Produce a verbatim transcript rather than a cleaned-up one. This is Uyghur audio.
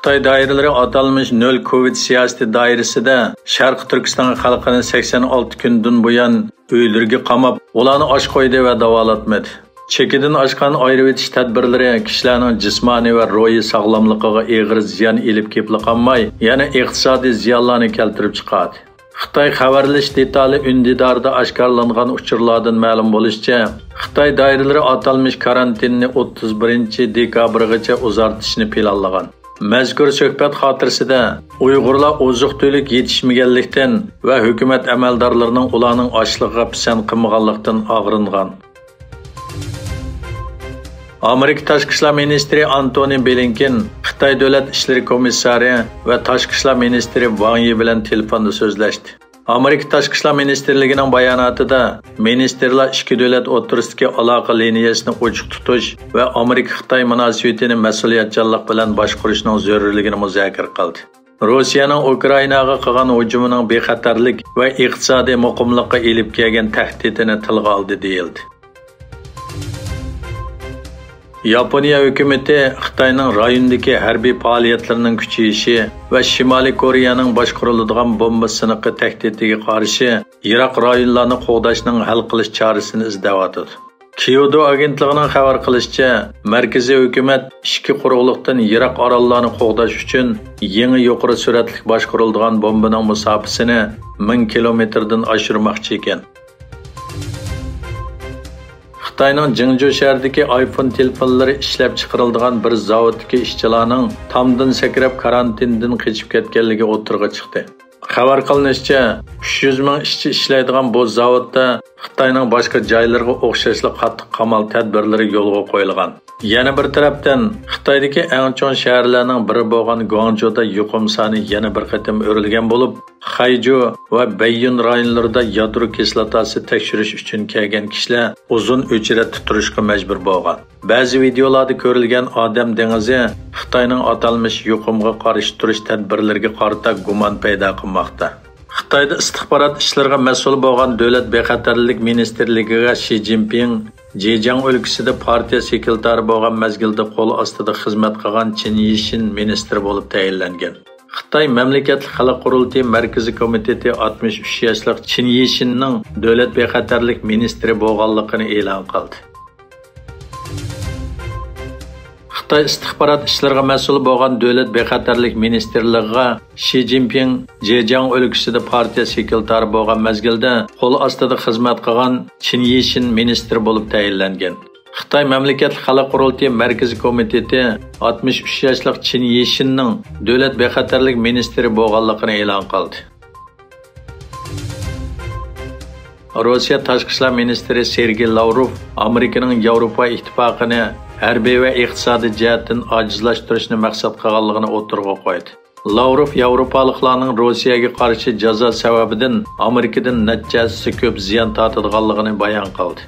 خىتاي دائىرىلىرى ئاتالمىش نۆل كوۋىد سىياسىتى دائىرىسىدە شەرقىي تۈركىستان خەلقىنى سەكسەن ئالتە كۈندىن بۇيان ئۆيلىرىگە قاماپ، ئۇلارنى ئاچ قويدى ۋە داۋالاتمىدى. چېكىدىن ئاشقان ئايرىۋېتىش تەدبىرلىرى كىشىلەرنىڭ جىسمانىي ۋە روھىي ساغلاملىقىغا ئېغىر زىيان ئېلىپ كېلىپلا قالماي، يەنە ئىقتىسادىي زىيانلارنى كەلتۈرۈپ چىقاردى. خىتاي خەۋەرلىنىش دېتالى ئۈندىدارىدا ئاشكارىلانغان ئۇچۇرلاردىن مەلۇم بولۇشىچە، خىتاي دائىرىلىرى ئاتالمىش كارانتىننى ئوتتۇز بىرىنچى دېكابىرغىچە ئۇزارتىشنى پىلانلىغان. مەزكۇر سۆھبەت خاتىرىسىدە ئۇيغۇرلار ئوزۇق-تۈلۈك يېتىشمىگەنلىكتىن ۋە ھۆكۈمەت ئەمەلدارلىرىنىڭ ئۇلارنىڭ ئاشلىقىغا پىسەنت قىلمىغانلىقتىن ئاغرىنغان. ئامېرىكا تاشقى ئىشلار مىنىستىرى ئانتونى بلىنكېن خىتاي دۆلەت ئىشلىرى كومىسسارى ۋە تاشقى ئىشلار مىنىستىرى ۋاڭ يى بىلەن تېلېفوندا سۆزلەشتى. ئامېرىكا تاشقى ئىشلار مىنىستىرلىكىنىڭ باياناتىدا مىنىستىرلار ئىككى دۆلەت ئوتتۇرىسىدىكى ئالاقە لىنىيەسىنى ئوچۇق تۇتۇش ۋە ئامېرىكا-خىتاي مۇناسىۋىتىنى مەسئۇلىيەتچانلىق بىلەن باشقۇرۇشنىڭ زۆرۈرلۈكىنى مۇزاكىرە قىلدى. روسىيەنىڭ ئۇكرائىناغا قىلغان ھۇجۇمىنىڭ بىخەتەرلىك ۋە ئىقتىسادىي مۇقىملىققا ئېلىپ كەلگەن تەھدىتىنى تىلغا ئالدى، دېيىلدى. ياپونىيە ھۆكۈمىتى خىتاينىڭ رايوندىكى ھەربىي پائالىيەتلىرىنىڭ كۈچىيىشى ۋە شىمالىي كورېيەنىڭ باشقۇرۇلىدىغان بومبا سىنىقى تەھدىتىگە قارشى يىراق رايونلارنى قوغداشنىڭ ھەل قىلىش چارىسىنى ئىزدەۋاتىدۇ. كيۇدو ئاگېنتلىقىنىڭ خەۋەر قىلىشىچە، مەركىزىي ھۆكۈمەت ئىككى قۇرۇقلۇقتىن يىراق ئاراللارنى قوغداش ئۈچۈن يېڭى يۇقىرى سۈرئەتلىك باشقۇرۇلىدىغان بومبىنىڭ مۇساپىسىنى مىڭ كىلومېتىردىن ئاشۇرماقچى ئىكەن. خىتاينىڭ جىڭجۇ شەھىرىدىكى ئايفون تېلېفونلىرى ئىشلەپ چىقىرىلىدىغان بىر زاۋۇتتىكى ئىشچىلارنىڭ تامدىن سەكرەپ، كارانتىندىن قېچىپ كەتكەنلىكى ئوتتۇرىغا چىقتى. خەۋەر قىلىنىشىچە، ئۈچ يۈز مىڭ ئىشچى ئىشلەيدىغان بۇ زاۋۇتتا خىتاينىڭ باشقا جايلىرىغا ئوخشاشلا قاتتىق قامال تەدبىرلىرى يولغا قويۇلغان. يەنە بىر تەرەپتىن، خىتايدىكى ئەڭ چوڭ شەھەرلەرنىڭ بىرى بولغان گۇاڭجۇدا يۇقۇم سانى يەنە بىر قېتىم ئۆرلىگەن بولۇپ، خەيجۇ ۋە بەييۈن رايونلىرىدا يادرو كىسلاتاسى تەكشۈرۈش ئۈچۈن كەلگەن كىشىلەر ئۇزۇن ئۆچرەتتە تۇرۇشقا مەجبۇر بولغان. بەزى ۋىدېئولاردا كۆرۈلگەن ئادەم دېڭىزى خىتاينىڭ ئاتالمىش يۇقۇمغا قارشى تۇرۇش تەدبىرلىرىگە قارىتا گۇمان پەيدا قىلماقتا. خىتايدا ئىستىخبارات ئىشلىرىغا مەسئۇل بولغان دۆلەت بىخەتەرلىك مىنىستىرلىكىگە شى جىنپىڭ جېجياڭ ئۆلكىسىدە پارتىيە سېكرېتارى بولغان مەزگىلدە قول ئاستىدا خىزمەت قىلغان چېن يىشىن مىنىستىر بولۇپ تەيىنلەنگەن. خىتاي مەملىكەتلىك خەلق قۇرۇلتىيى مەركىزىي كومىتېتى ئاتمىش ئۈچ ياشلىق چېن يىشىننىڭ دۆلەت بىخەتەرلىك مىنىستىرى بولغانلىقىنى ئېلان قىلدى. خىتاي ئىستىخبارات ئىشلىرىغا مەسئۇل بولغان دۆلەت بىخەتەرلىك مىنىستىرلىقىغا شى جىنپىڭ جېجياڭ ئۆلكىسىدە پارتىيە سېكرېتارى بولغان مەزگىلدە قول ئاستىدا خىزمەت قىلغان چېن يىشىن مىنىستىر بولۇپ تەيىنلەنگەن. خىتاي مەملىكەتلىك خەلق قۇرۇلتىيى مەركىزىي كومىتېتى ئاتمىش ئۈچ ياشلىق چېن يىشىننىڭ دۆلەت بىخەتەرلىك مىنىستىرى بولغانلىقىنى ئېلان قىلدى. روسىيە تاشقى ئىشلار مىنىستىرى سېرگېي لاۋروف ئامېرىكىنىڭ ياۋروپا ئىتتىپاقىنى ھەربىي ۋە ئىقتىسادىي جەھەتتىن ئاجىزلاشتۇرۇشنى مەقسەت قىلغانلىقىنى ئوتتۇرىغا قويدى. لاۋروف ياۋروپالىقلارنىڭ روسىيەگە قارشى جازا سەۋەبىدىن ئامېرىكىدىن نەچچە ھەسسە كۆپ زىيان تارتىدىغانلىقىنى بايان قىلدى.